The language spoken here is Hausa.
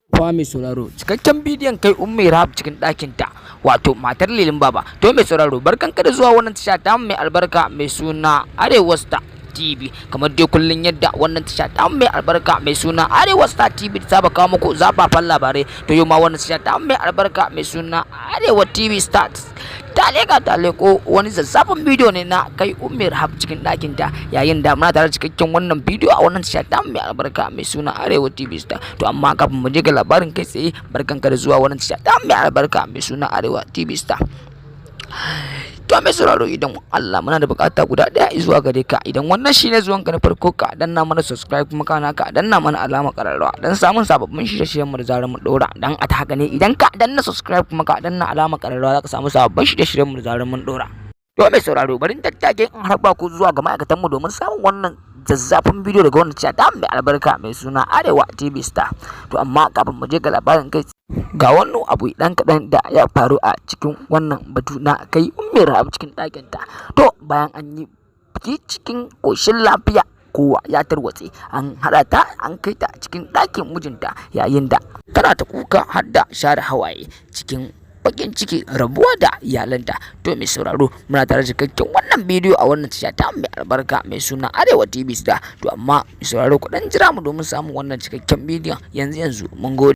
Fa mai sauraro, cikakken bidiyon kai Ummi Rahab cikin ɗakin ta, wato matar Lilin Baba. To mai sauraro, barkanka da zuwa wannan tasha ta mai albarka mai suna Arewa Star TV. Kamar dai kullun yadda wannan tasha ta mai albarka mai suna Arewa Star TV ta saba kawo muku zafafan labarai, to yau ma wannan tasha ta mai albarka mai suna Arewa TV Star ta leka, ta leko wani zazzafin bidiyo ne na kai Ummi Rahab cikin ɗakin ta, yayin da muna tare da cikakken wannan bidiyo a wannan tasha ta mai albarka mai suna Arewa TV Star. To amma kafin mu je ga labarin kai tsaye, barkanka da zuwa wannan tasha ta mai albarka mai suna Arewa TV Star. To mai sauraro, idan Allah muna da bukata guda daya zuwa gare ka. Idan wannan shine zuwan ka na farko, ka danna mana subscribe, kuma kana ka danna mana alama kararrawa dan samun sababbin shirye-shiryen mu da zarar mu dora. Dan a haka ne, idan ka danna subscribe kuma ka danna alama kararrawa, zaka samu sababbin shirye-shiryen mu da zarar mun dora. To mai sauraro, bari in tattake in harba ku zuwa ga ma'aikatan mu domin samun wannan zazzafin bidiyo daga wannan tasha ta mai albarka mai suna Arewa TV Star. To amma kafin mu je ga labarin kai, ga wannan abu dan kaɗan da ya faru a cikin wannan batu na kai Ummi Rahab cikin ɗakin ta. To bayan an yi biki cikin ƙoshin lafiya, kowa ya tarwatse, an haɗa ta an kai ta cikin ɗakin mijinta, yayin da tana ta kuka har da share hawaye cikin bakin ciki rabuwa da iyalanta. To mai sauraro, muna tare da cikakken wannan bidiyo a wannan tasha ta mai albarka mai suna Arewa TV Star. To amma mai sauraro, ku dan jira mu domin samun wannan cikakken bidiyon yanzu yanzu. Mun gode.